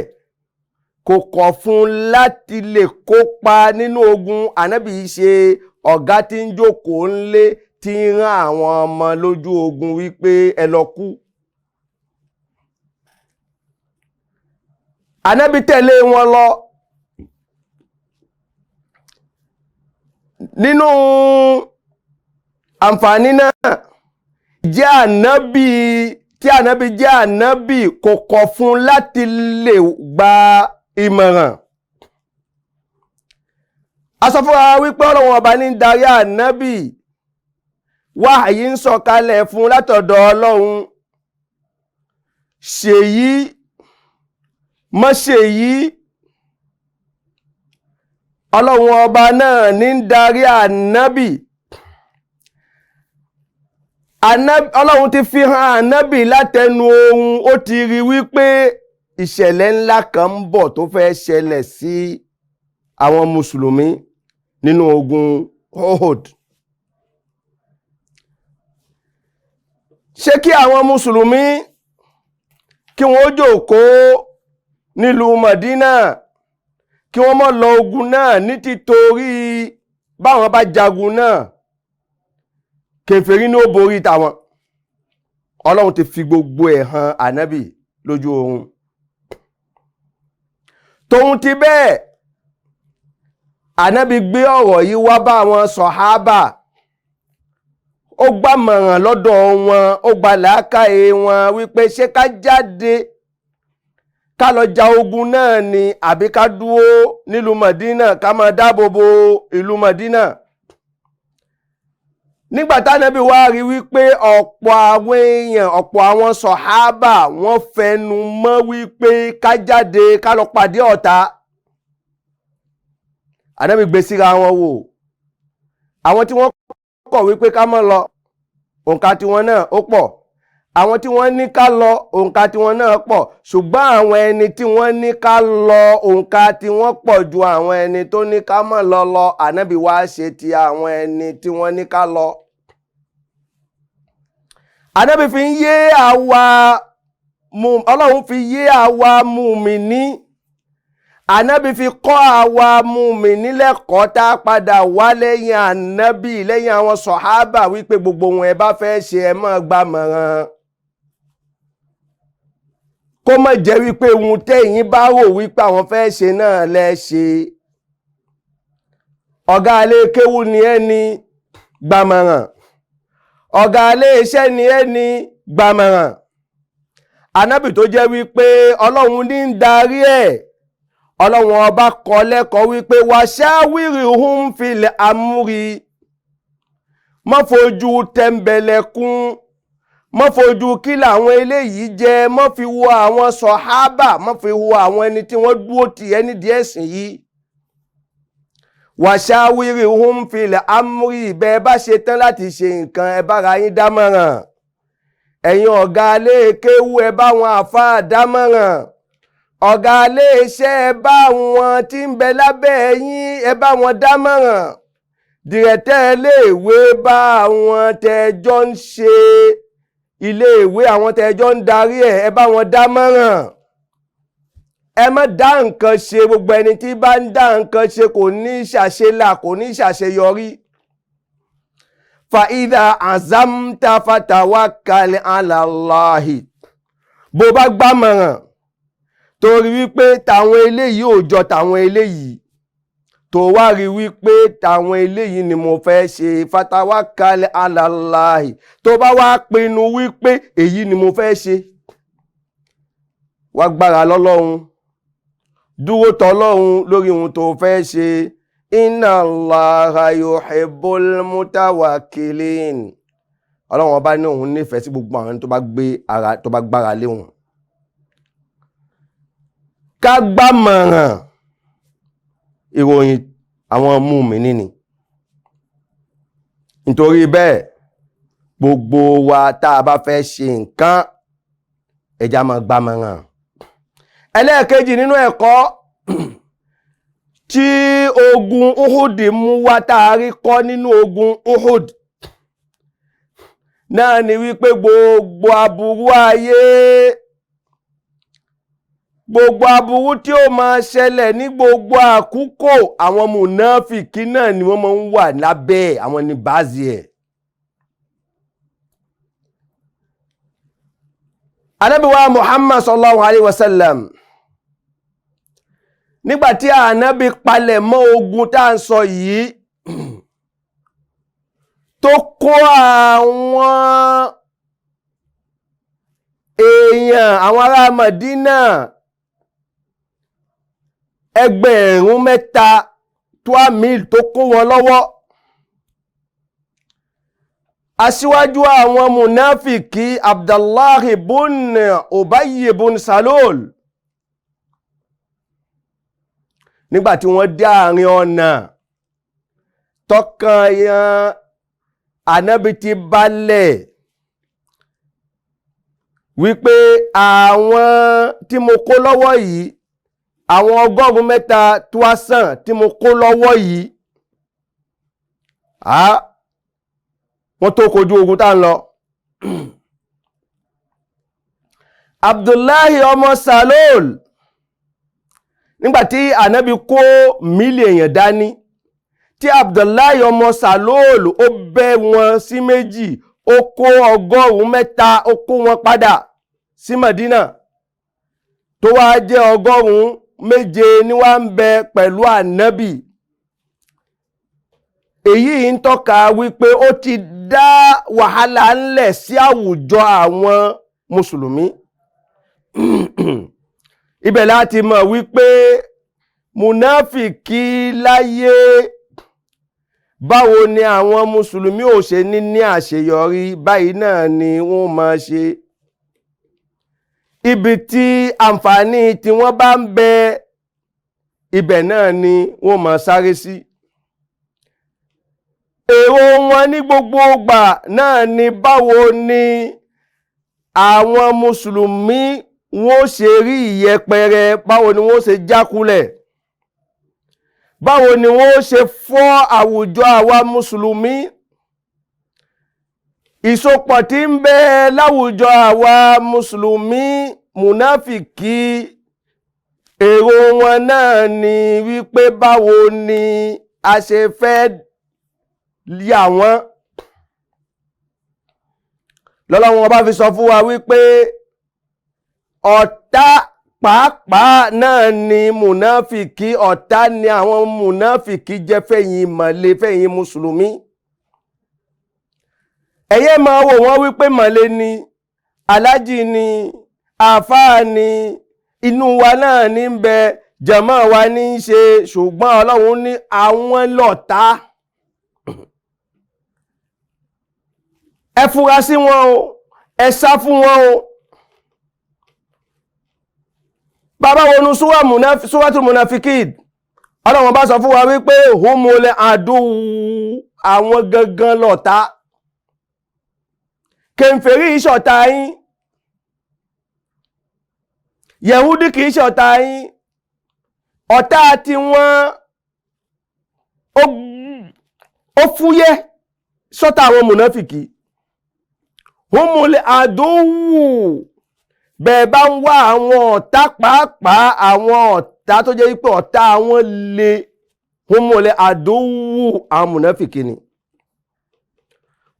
kò kọ̀ fún láti lè kópa nínú ogun. Ànábì yìí ṣe ọ̀gá tí ń jókòó ńlé tí ń rán àwọn ọmọ lójú ogun wípé ẹ lọ kú. Ànábì tẹ̀lé wọn lọ. Nínú àǹfààní náà, jẹ́ Ànábì tí Ànábì jẹ́ Ànábì kò kọ̀ fún láti lè gba ìmọ̀ràn. A sọ fún wa wípé Ọlọ́run ọba ní darí Ànábì, wáhàyí ń sọ̀kalẹ̀ fún látọ̀dọ̀ Ọlọ́run. Ṣèyí mọ́ ṣèyí, Ọlọ́run ọba náà ní darí Ànábì. Ọlọ́run ti fi hàn Ànábì látẹnu ohun, ó ti rí wípé ìṣẹ̀lẹ̀ ńlá kan ń bọ̀ tó fẹ́ ṣẹlẹ̀ sí àwọn mùsùlùmí nínú ogun Uhud. Ṣé kí àwọn mùsùlùmí kí wọ́n jókòó nílùú Mọ̀dínà, kí wọ́n má lọ ogun náà ní títorí báwọn bá jagun náà kèfèrí ní ó borí tàwọn? Ọlọ́run ti fi gbogbo ẹ̀ hàn Ànábì lójú oorun. Tóun ti bẹ́ẹ̀, Ànábì gbé ọ̀rọ̀ yìí wá bá àwọn sọ̀hábà, ó gbàmọ̀ràn lọ́dọ̀ wọn, ó gba làákàyè wọn wípé ṣé ká jáde ká lọ ja ogun náà ni àbí ká dúró nílùú Mọ̀dínà ká máa dáàbò bo ìlú Mọ̀dínà. Nígbà tánàbí wá rí wípé ọ̀pọ̀ àwọn èèyàn, ọ̀pọ̀ àwọn sọ̀hábà wọ́n fẹnu mọ́ wípé ká jáde ká lọ pàdé ọ̀tá, Ànábì gbé síra wọn wò. Àwọn tí wọ́n kọ̀ wípé ká má lọ, òǹkà tiwọn náà ó pọ̀. Àwọn tí wọ́n ní ká lọ, òǹkà tiwọn náà pọ̀. Ṣùgbọ́n àwọn ẹni tí wọ́n ní ká lọ, òǹkà tiwọn pọ̀ ju àwọn ẹni tó ní ká má lọ lọ. Ànábì wá ṣe ti àwọn ẹni tí wọ́n ní ká lọ. Ànábì fi ń yé àwa, Ọlọ́run fi yé àwa mùmíní. Ànábì fi kọ́ àwa mùmíní lẹ́kọ̀ọ́ tá a padà wá lẹ́yìn Ànábì, lẹ́yìn àwọn sọ̀hábà wípé gbogbo ohun ẹ bá fẹ́ ṣe ẹ máa gba mọ̀ràn. Kó má jẹ́ wípé ohun tẹ́yìn bá rò wípé àwọn fẹ́ ṣe náà lẹ ṣe. Ọ̀gá ilé kéwú ni ẹ ní gbàmọ̀ràn. Ọ̀gá ilé iṣẹ́ ni ẹ ní gbàmọ̀ràn. Ànábì tó jẹ́ wípé Ọlọ́run ní ń darí ẹ̀, Ọlọ́run ọba kọ́ lẹ́kọ̀ọ́ wípé wàṣáwìrì hum fil amri, má fojú tẹ̀m̀bẹ̀lẹ̀kún, má fojú kí làwọn eléyìí jẹ́, má fi wo àwọn sọ̀hábà, má fi wo àwọn ẹni tí wọ́n dúró tì ẹ́ nídìí ẹ̀sìn yìí. Wàṣáwìrì hum fil amri, bẹ́ẹ̀ bá ṣe tán láti ṣe nǹkan ẹ bára yín dámọ̀ràn. Ẹ̀yin ọ̀gá ilé kéwú ẹ bá wọn àfáà dámọ̀ràn. Ọ̀gá ilé iṣẹ́ ẹ bá wọn tí ń bẹ lábẹ́ yín ẹ bá wọn dámọ̀ràn. Dìrẹ̀tẹ̀ iléèwé bá àwọn tẹ́jọ́ ń ṣe iléèwé, àwọn tẹ́jọ́ ń darí ẹ̀ ẹ bá wọn dámọ̀ràn. Ẹ má dá nǹkan ṣe, gbogbo ẹni tí bá ń dá nǹkan ṣe kò ní ṣàṣelà, kò ní ṣàṣeyọrí. Fàídà àzámta fatawakkal ala Allahi. Bó bá gbàmọ̀ràn Torí wípé tàwọn eléyìí ò jọ tàwọn eléyìí, tó wá rí wípé tàwọn eléyìí ni mo fẹ́ ṣe, fatawakkal ala Allahi, tó bá wá pinnu wípé èyí ni mo fẹ́ ṣe, wá gbára lọ́lọ́run, dúró tọ́lọ́run lórí ohun tó fẹ́ ṣe. Inna Allaha yuhibbul mutawakkilin. Ọlọ́run ọba ní òun nífẹ̀ẹ́ sí gbogbo àwọn tó bá gbé ara, tó bá gbára lé òun. Ká gbàmọ̀ràn ìròyìn àwọn mùmínì ni. Nítorí bẹ́ẹ̀, gbogbo wa tá a bá fẹ́ ṣe nǹkan, ẹja máa gbàmọ̀ràn. Ẹlẹ́ẹ̀kejì nínú ẹ̀kọ́ tí ogun Uhud mú wá, tá a rí kọ́ nínú ogun Uhud náà ni wípé gbogbo aburú ayé, gbogbo aburú tí ó máa ṣẹlẹ̀ ní gbogbo àkókò, àwọn mùnáfìkì náà ni wọ́n máa ń wà lábẹ́, àwọn ní báàzì ẹ̀. Ànábì wa Muhammad sallallahu alayhi wa sallam, nígbàtí Ànábì palẹ̀ mọ́ ogun tá ń sọ yìí, tó kó àwọn èèyàn, àwọn ará Mádínà 3,000 tuamil tó kó wọn lọ́wọ́, aṣíwájú àwọn mùnáfìkì Abdullahi bun Ubayy bun Salul, nígbàtí wọ́n dé àárín ọ̀nà, tọkàn yan Ànábì ti balẹ̀ wípé àwọn tí mo kó lọ́wọ́ yìí, àwọn 300 tuasan tí mo kó lọ́wọ́ yìí, wọ́n tó kojú ogun tá ń lọ. Abdullahi ọmọ Salul, nígbàtí Ànábì kó mílì èèyàn dání, tí Abdullahi ọmọ Salul ó bẹ́ wọn sí méjì, ó kó 300, ó kó wọn padà sí Madina, tó wá jẹ́ 700 ní wá ń bẹ pẹ̀lú Ànábì. Èyí ń tọ́ka wípé ó ti dá wàhálà ńlẹ̀ sí àwùjọ àwọn mùsùlùmí. Ibẹ̀ láti mọ̀ wípé mùnáfìkì láyé, báwo ni àwọn mùsùlùmí ò ṣe ní ní àṣeyọrí, báyìí náà ni wọ́n máa ṣe. Ibi tí àǹfààní tí wọ́n bá ń bẹ, ibẹ̀ náà ni wọ́n máa sáré sí. Èrò wọn ní gbogbo ìgbà náà ni báwo ni àwọn mùsùlùmí wọ́n ṣe rí ìyẹpẹrẹ, báwo ni wọ́n ṣe jákulẹ̀, báwo ni wọ́n ṣe fọ́ àwùjọ àwa mùsùlùmí. Ìsopọ̀ tí ń bẹ láwùjọ àwa mùsùlùmí, mùnáfìkì èrò wọn náà ni wípé báwo ni a ṣe fẹ́ yà wọ́n. Lọ́lọ́run ọba fi sọ fún wa wípé ọ̀tá pàápàá náà ni mùnáfìkì, ọ̀tá ni àwọn mùnáfìkì jẹ́ fẹ́yìn mọ̀lẹ́, fẹ́yìn mùsùlùmí. Ẹ̀yẹ́ máa wò wọ́n wípé mọ̀lẹ́ ni, alájì ni, àfáà ni, inú wa náà ní ń bẹ, jàmá wa ní í ṣe, ṣùgbọ́n Ọlọ́run ní àwọn lọ̀tá. Ẹ fura sí wọn o, ẹ sá fún wọn o. Bàbá wọnú Súratul Munafikin, Ọlọ́run bá sọ fún wa wípé humul aduwwu, àwọn gangan lọ̀tá. Kèfèrí ìṣọ̀tá yín, Yẹ̀húdí kìí ṣọ̀tá yín, ọ̀tá tí wọ́n ó fúyẹ́ sọ́tà àwọn mùnáfìkì. Humul aduwwu, bẹ́ẹ̀ bá ń wá àwọn ọ̀tá pàápàá, àwọn ọ̀tá tó jẹ́ wípé ọ̀tá àwọn le, humul aduwwu, àwọn mùnáfìkì ni.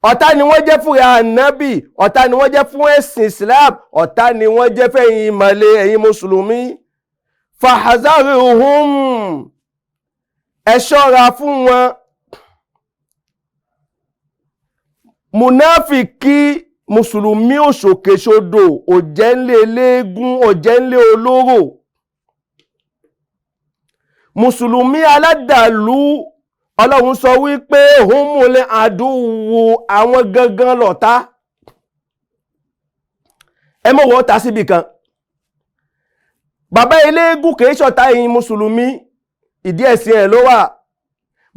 Ọ̀tá ni wọ́n jẹ́ fún Ànábì, ọ̀tá ni wọ́n jẹ́ fún ẹ̀sìn Islam, ọ̀tá ni wọ́n jẹ́ fẹ́yìn ìmọ̀lẹ̀ ẹ̀yin mùsùlùmí. Fahazarihum, ẹ ṣọ́ra fún wọn. Munafiki mùsùlùmí òṣòkèṣodò, òjẹ́ńlé eléégún, òjẹ́ńlé olóró, mùsùlùmí aládàlú. Ọlọ́run sọ wípé humul aduwwu, àwọn gangan lọ̀tá. Ẹ mọ̀ wọ́n ta síbì kan. Bàbá eléégún kìí ṣọ̀tá ẹ̀yin mùsùlùmí, ìdí ẹ̀sìn ẹ̀ ló wà.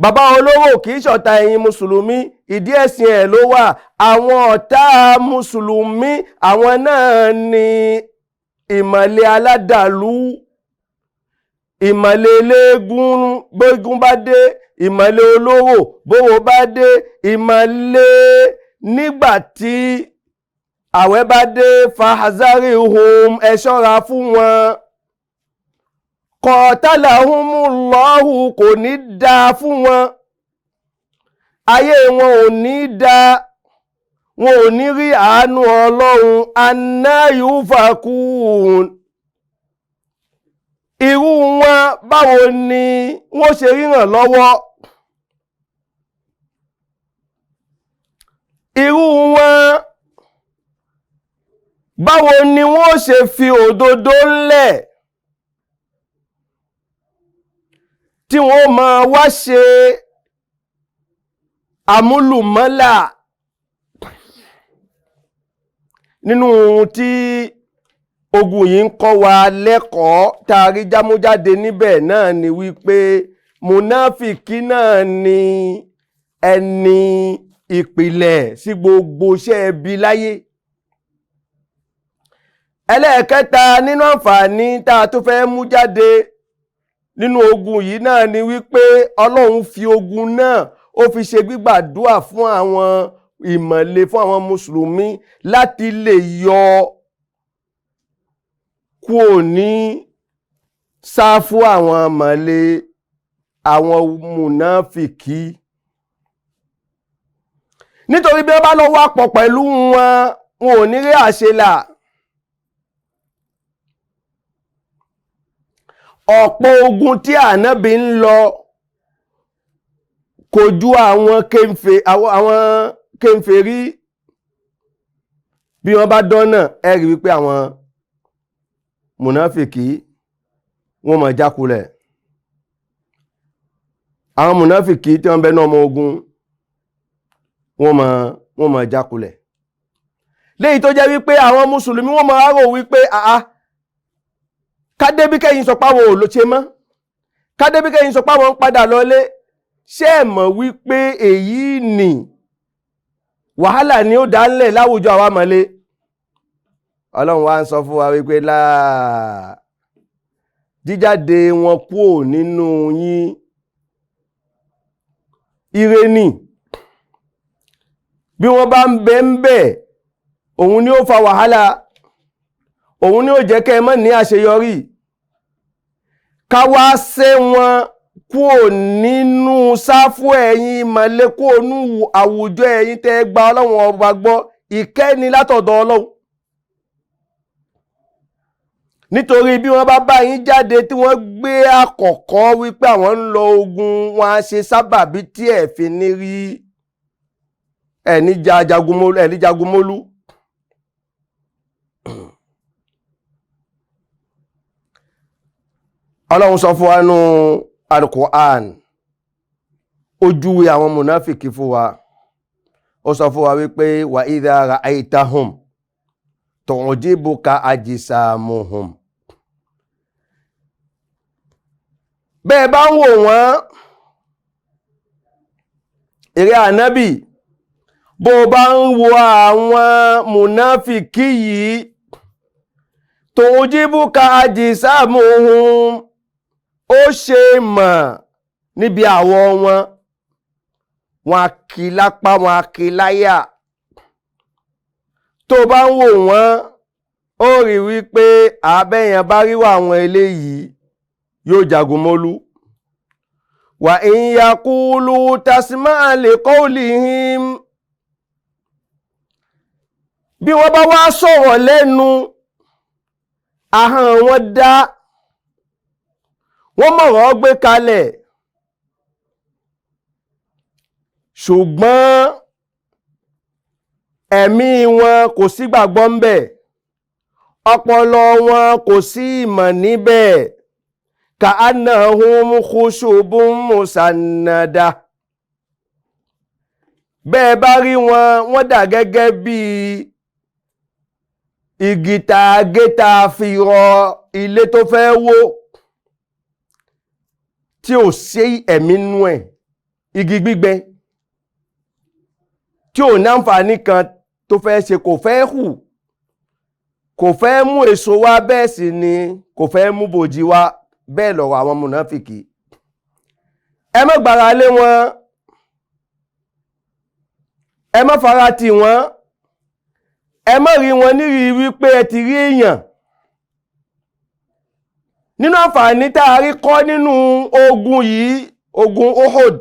Bàbá olówó kìí ṣọ̀tá ẹ̀yin mùsùlùmí, ìdí ẹ̀sìn ẹ̀ ló wà. Àwọn ọ̀tá mùsùlùmí, àwọn náà ni ìmọ̀lẹ̀ aládàlú, ìmọ̀lẹ̀ eléégún gbógun bá dé, ìmọ̀lẹ̀ olówó bówó bá dé, ìmọ̀lẹ̀ nígbà tí àwẹ̀ bá dé. Fahazarihum, ẹ ṣọ́ra fún wọn. Qatalahumullahu, kò ní dáa fún wọn, ayé wọn ò ní dáa, wọn ò ní rí àánú Ọlọ́run. Anna yufakun, irú wọn báwo ni wọ́n ṣe ríran lọ́wọ́? Irú wọn báwo ni wọ́n ṣe fi òdodo ńlẹ̀ tí wọ́n máa wá ṣe àmúlùmọ́là nínú ohun tí ogun yìí ń kọ́ wa lẹ́kọ̀ọ́ tá a rí jámújáde níbẹ̀ náà ni wípé mùnáfìkì náà ni ẹni ìpìlẹ̀ sí gbogbo iṣẹ́ ẹbí láyé. Ẹlẹ́ẹ̀kẹta nínú àǹfààní tá a tó fẹ́ mú jáde nínú ogun yìí náà ni wípé Ọlọ́run fi ogun náà ó fi ṣe gbígbàdúà fún àwọn ìmọ̀le, fún àwọn mùsùlùmí láti lè yọ kúò ní sáfú àwọn mọ̀le àwọn mùnáfìkì. Nítorí bí wọ́n bá lọ wá pọ̀ pẹ̀lú wọn, wọn ò ní rí àṣelà. Ọ̀pọ̀ ogun tí Ànábì ń lọ kojú àwọn kèfèrí, bí wọ́n bá dọ́nà ẹ rí wípé àwọn mùnáfìkì wọ́n máa jákulẹ̀. Àwọn mùnáfìkì tí wọ́n bẹ ní ọmọ ogun wọ́n máa jákulẹ̀. Léyìí tó jẹ́ wípé àwọn mùsùlùmí wọ́n máa rò wípé àá kádébíkẹ́yìn sọ páwọn ò ló ṣe mọ́, kádébíkẹ́yìn sọ páwọn ń padà lọlé. Ṣé ẹ mọ̀ wípé èyí ni wàhálà ni ó dálẹ̀ láwùjọ àwa mọ̀lé? Ọlọ́run wá ń sọ fún wa wípé láà jíjáde wọn kúò nínú yín ire ni. Bí wọ́n bá ń bẹ ń bẹ, òun ni ó fa wàhálà, òun ni ó jẹ́ kẹ́ ẹ má ní àṣeyọrí. Ká wá ṣẹ́ wọn kúò nínú sáfù ẹ̀yin mọ̀lẹ́, kúò nínú àwùjọ ẹ̀yin tẹ́ gba Ọlọ́run ọba gbọ́, ìkẹ́ni látọ̀dọ̀ Ọlọ́run. Nítorí bí wọ́n bá bá yín jáde tí wọ́n gbé àkọ́kọ́ wípé àwọn ń lọ ogun, wọn á ṣe sábàbí tí ẹ̀ fi ní rí ẹ̀ ní jagunmólú. Ọlọ́run sọ fún wa nú Al-Qur'an, ojúwe àwọn mùnáfìkì fún wa. Ó sọ fún wa wípé wa idha ra'aytahum tu'jibuka ajsamuhum. Bẹ́ẹ̀ bá ń wò wọ́n, eré Ànábì, bó bá ń wo àwọn mùnáfìkì yìí, tu'jibuka ajsamuhum, ó ṣe mọ̀ níbi àwọ̀ wọn, wọn a kì lápá, wọn a kì láyà. Tó bá ń wò wọ́n, ó rí wípé àbẹ́yàn bá ríwà àwọn eléyìí yóò jagun mólú. Wà in yaqulu tasma'a li qawlihim, bí wọ́n bá wá sọ̀rọ̀ lẹ́nu, ahọ́n wọn dá, Wọ́n mọ̀rọ̀ gbé kalẹ̀, ṣùgbọ́n ẹ̀mí wọn kò sí gbàgbọ́ ńbẹ̀, ọpọlọ wọn kò sí ìmọ̀ níbẹ̀. Ka annahum khushubun musannada. Bẹ́ẹ̀ bá rí wọn, wọ́n dà gẹ́gẹ́ bí igi tá a gé tá a fi rọ ilé tó fẹ́ wó, tí ò sí ẹ̀mí nú ẹ̀, igi gbígbẹ tí ò ní àǹfààní kan tó fẹ́ ṣe, kò fẹ́ hù, kò fẹ́ mú èso wá, bẹ́ẹ̀ sì ni kò fẹ́ mú bòjì wá. Bẹ́ẹ̀ lọ̀rọ̀ àwọn mùnáfìkì. Ẹ má gbára lé wọn, ẹ má fara tì wọ́n, ẹ má rí wọn nírí wípé ẹ ti rí èèyàn. Nínú àǹfààní tá a rí kọ́ nínú ogun yìí, ogun Uhud,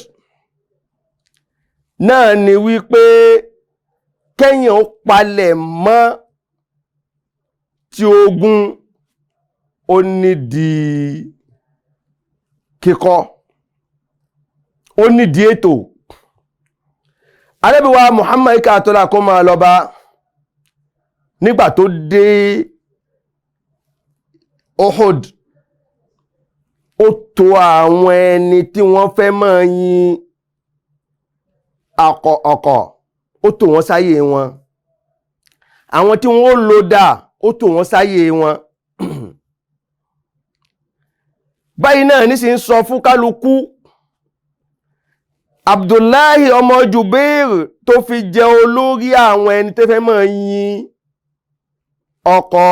náà ni wípé kẹ́yìn ó palẹ̀ mọ́ tí ogun ó nídìí kíkọ́, ó nídìí ètò. Ànábì wa Muhammad ká tó là kó máa lọ bá, nígbà tó dé Uhud, ó tò àwọn ẹni tí wọ́n fẹ́ máa yin ọkọ̀, ó tò wọ́n sáyé wọn. Àwọn tí wọ́n lò dà, ó tò wọ́n sáyé wọn. Báyìí náà ní sì ń sọ fún kálukú. Abdullahi ọmọ Jubair tó fi jẹ olórí àwọn ẹni tó fẹ́ máa yin ọkọ̀,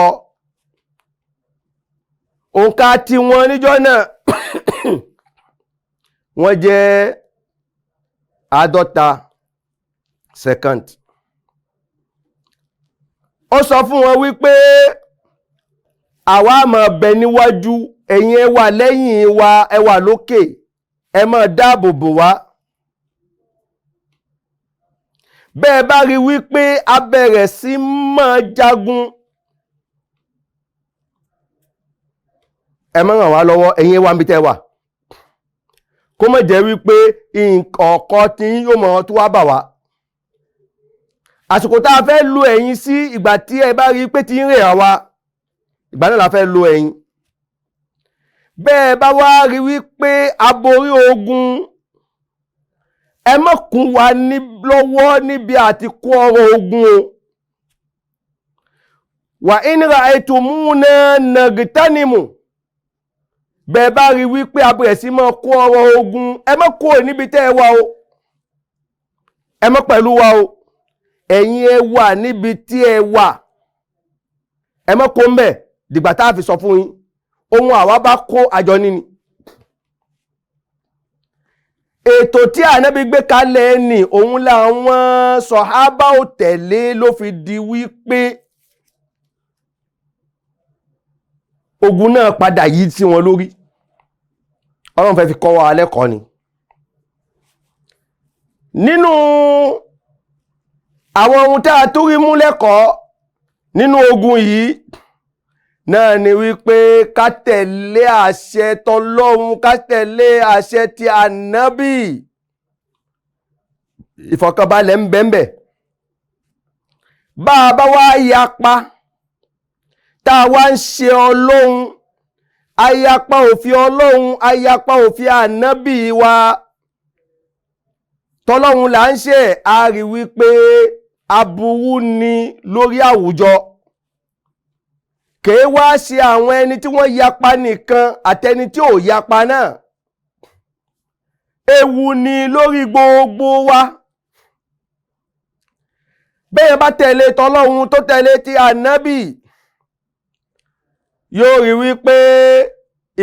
òǹkà tí wọ́n níjọ́ náà wọ́n jẹ́ 50 second. Ó sọ fún wọn wípé àwa máa bẹ níwájú, ẹ̀yin ẹ wà lẹ́yìn wa, ẹ wà lókè, ẹ máa dáàbò bò wá. Bẹ́ẹ̀ bá rí wípé a bẹ̀rẹ̀ sí máa jagun, ẹ má ràn wá lọ́wọ́, ẹ̀yin ẹ wà níbi tẹ́ wà. Kó má jẹ́ wípé ọ̀kọ́ tí yóò mọ̀ tó wá bà wá. Àsìkò tá a fẹ́ lo ẹ̀yin sí, ìgbà tí ẹ bá rí pé tí ń rẹ̀ wá, ìgbà náà la fẹ́ lo ẹ̀yin. Bẹ́ẹ̀ bá wá rí wípé a borí ogun, ẹ má kún wa lọ́wọ́ níbi àti kó ọrọ̀ ogun o. Wà in ra'aytumuna nagtanimu. Bẹ́ẹ̀ bá rí wípé a bẹ̀rẹ̀ sí máa kó ọrọ̀ ogun, ẹ má kúrò níbi tẹ́ ẹ wà o, ẹ má pẹ̀lú wa o, ẹ̀yin ẹ wà níbi tí ẹ wà, ẹ má kó mbẹ̀ dìgbà tá a fi sọ fún yín. Ohun àwa bá kó àjọ níní. Ètò tí Ànábì gbé kalẹ̀ ni òun làwọn sọ̀hábà ò tẹ̀lé, ló fi di wípé ogun náà padà yí sí wọn lórí. Ọlọ́run fẹ́ fi kọ́ wa lẹ́kọ̀ọ́ ni. Nínú àwọn ohun tá a tún rí mú lẹ́kọ̀ọ́ nínú ogun yìí náà ni wípé ká tẹ̀lé àṣẹ tọlọ́run, ká tẹ̀lé àṣẹ ti Ànábì. Ìfọ̀kànbalẹ̀ ń bẹ ńbẹ̀. Bá a bá wá yapa, tá a wá ń ṣe Ọlọ́run, ayapa òfin Ọlọ́run, ayapa òfin Ànábì wa, tọlọ́run là ń ṣe, a rí wípé aburú ni lórí àwùjọ. Kèé wá ṣe àwọn ẹni tí wọ́n yapa nìkan, àtẹni tí ò yapa náà. Ewu ni lórí gbogbo wa. Bẹ́ẹ̀ bá tẹ̀lé tọlọ́run tó tẹ̀lé ti Ànábì, yóò rí wípé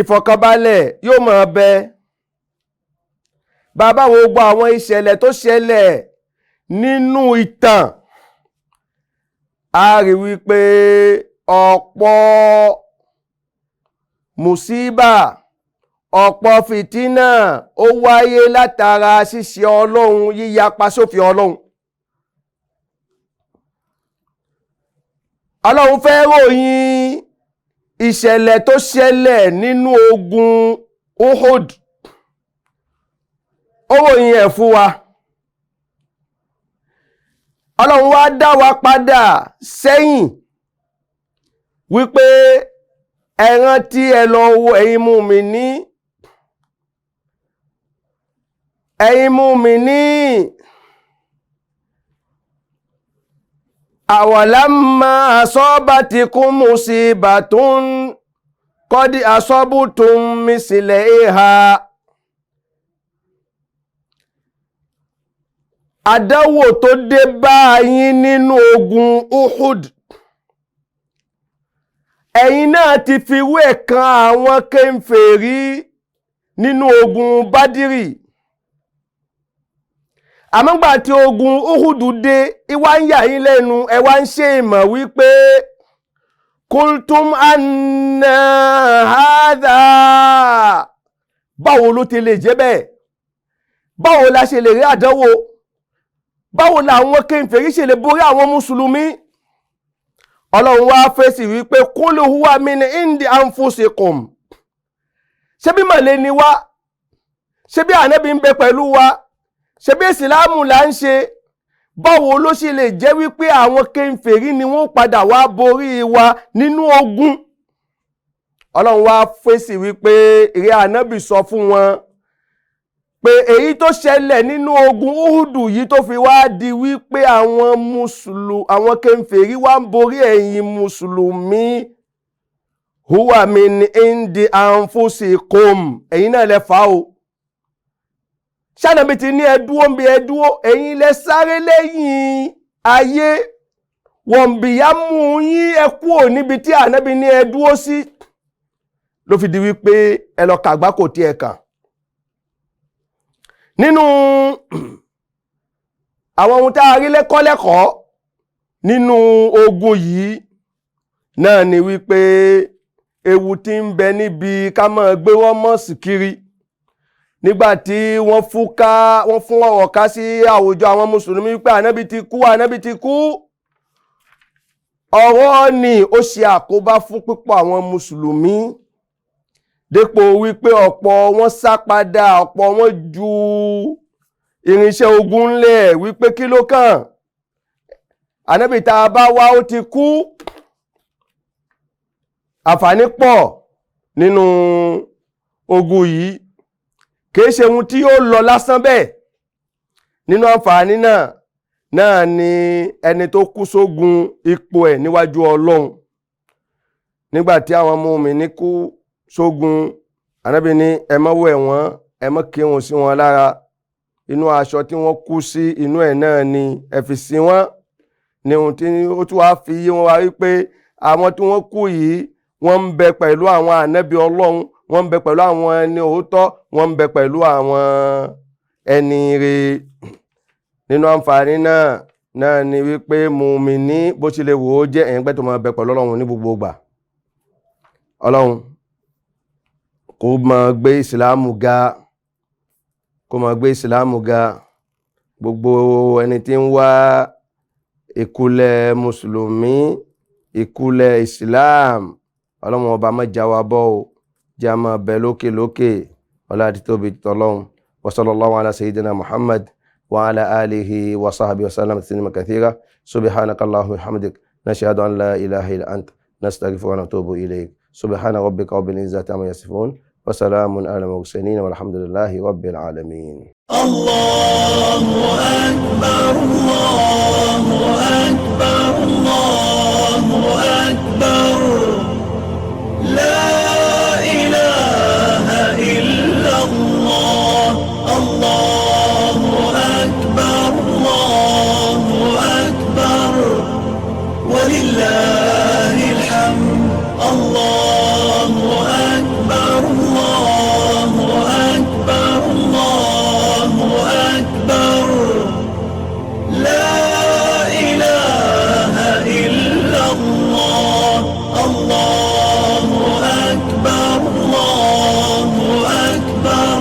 ìfọ̀kànbalẹ̀ yóò máa bẹ. Bàbá wo gbọ́ àwọn ìṣẹ̀lẹ̀ tó ṣẹlẹ̀ nínú ìtàn, a rí wípé ọ̀pọ̀ mùsíbà, ọ̀pọ̀ fìtínà ó wáyé látara ṣíṣe Ọlọ́run, yíyapa sófin Ọlọ́run. Ọlọ́run fẹ́ ròyìn ìṣẹ̀lẹ̀ tó ṣẹlẹ̀ nínú ogun Uhud, ó ròyìn ẹ̀ fún wa. Ọlọ́run wá dá wa padà sẹ́yìn wípé ẹ rántí, ẹ lọ wo, ẹ̀yin mùmínì, ẹ̀yin mùmínì, awalamma asabatikum musibatun qad asabtum misliha. Àdánwò tó dé bá yín nínú ogun Uhud, ẹ̀yin náà ti fi wé kan àwọn kèfèrí nínú ogun Bádírì. Àmọ́gbà tí ogun Uhud dé, ìwà ń yà yín lẹ́nu, ẹ wá ń ṣe ìmọ̀ wípé kultum anna hadha, báwo ló ti lè jẹ́ bẹ́ẹ̀? Báwo la ṣe lè rí àdánwò? Báwo làwọn kèfèrí ṣe lè borí àwọn mùsùlùmí? Ọlọ́run wá fèsì wípé kul huwa min indi anfusikum. Ṣé bí mọ̀lẹ́ ni wá? Ṣé bí ànábì ń bẹ pẹ̀lú wa? Ṣé bí ìsìláàmù là ń ṣe? Báwo ló ṣe lè jẹ́ wípé àwọn kèfèrí ni wọ́n padà wá borí wa nínú ogun? Ọlọ́run wá fèsì wípé ìrẹ́ ànábì sọ fún wọn pé èyí tó ṣẹlẹ̀ nínú ogun Uhudu yìí tó fi wá di wípé àwọn mùsùlùmí, àwọn kèfèrí wá ń borí ẹ̀yin mùsùlùmí, huwa min indi anfusikum, ẹ̀yin náà lẹ fà o. Ṣànàbí ti ní ẹdúó ń bí ẹdúó, ẹ̀yin lẹ sáré lẹ́yìn ayé, wọ̀nbìyá mú yín ẹ kúrò níbi tí ànábì ní ẹdúó sí, ló fi di wípé ẹ lọ kàgbá kò tiẹ̀ kàn. Nínú àwọn ohun tá a rí lẹ́kọ́lẹ́kọ̀ọ́ nínú ogun yìí náà ni wípé ewu tí ń bẹ níbi ká máa gbé wọ́n mọ́ sí kiri. Nígbàtí wọ́n fún ọ̀rọ̀ ká sí àwùjọ àwọn mùsùlùmí wípé ànábì ti kú, ànábì ti kú, ọ̀rọ̀ ni ó ṣe àkóbá fún pípọ̀ àwọn mùsùlùmí, dépò wípé ọ̀pọ̀ wọn sá padà, ọ̀pọ̀ wọn ju irinṣẹ́ ogun ńlẹ̀ wípé kí ló kàn, ànábì tá a bá wá ó ti kú. Àǹfààní pọ̀ nínú ogun yìí, kìí ṣe ohun tí ó lọ lásán bẹ́ẹ̀. Nínú àǹfààní náà náà ni ẹni tó kú sógun ipò ẹ̀ níwájú Ọlọ́run. Nígbàtí àwọn mùmínì kú sógun, ànábì ní ẹ má wẹ̀ wọ́n, ẹ má kírun sí wọn lára, inú aṣọ tí wọ́n kú sí inú ẹ̀ náà ni ẹ fi sí wọ́n. Ní ohun tí ó tún wá fi yé wọn wá wípé àwọn tí wọ́n kú yìí, wọ́n ń bẹ pẹ̀lú àwọn ànábì Ọlọ́run, wọ́n ń bẹ pẹ̀lú àwọn ẹni òótọ́, wọ́n ń bẹ pẹ̀lú àwọn ẹni ire. Nínú àǹfààní náà náà ni wípé mùmínì bó ṣe lè wò ó jẹ́ ẹ̀yìn pẹ́ tó máa bẹ pẹ̀lú Ọlọ́run ní gbogbo ìgbà. Ọlọ́run kó máa gbé ìsìláàmù ga, kó máa gbé ìsìláàmù ga. Gbogbo ẹni tí ń wá ìkulẹ̀ mùsùlùmí, ìkulẹ̀ ìsìláàmù, Ọlọ́run ọba má já wa bọ́ o, jẹ́ a máa bẹ lókè lókè, ọlá àti tóbi tọ́lọ́run. Wa sallallahu ala sayyidina Muhammad wa ala alihi wa sahbihi wa sallam taslima kathira. Subhanaka Allahumma wa bihamdik, nashhadu an la ilaha illa ant, nastaghfiruka wa natubu ilayk. Subhana rabbika rabbil izzati amma yasifun, wa salamun ala al-mursalin, walhamdulillahi rabbil alamin. Allahu akbar, Allahu akbar, Allahu akbar. La ilaha illa Allah, Allahu akbar, Allahu akbar. Walillahi alhamd. Allahu akbar, Allahu akbar, Allahu akbar. La ilaha illa Allah, Allahu akbar, Allahu akbar.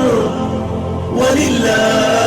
Walillahi.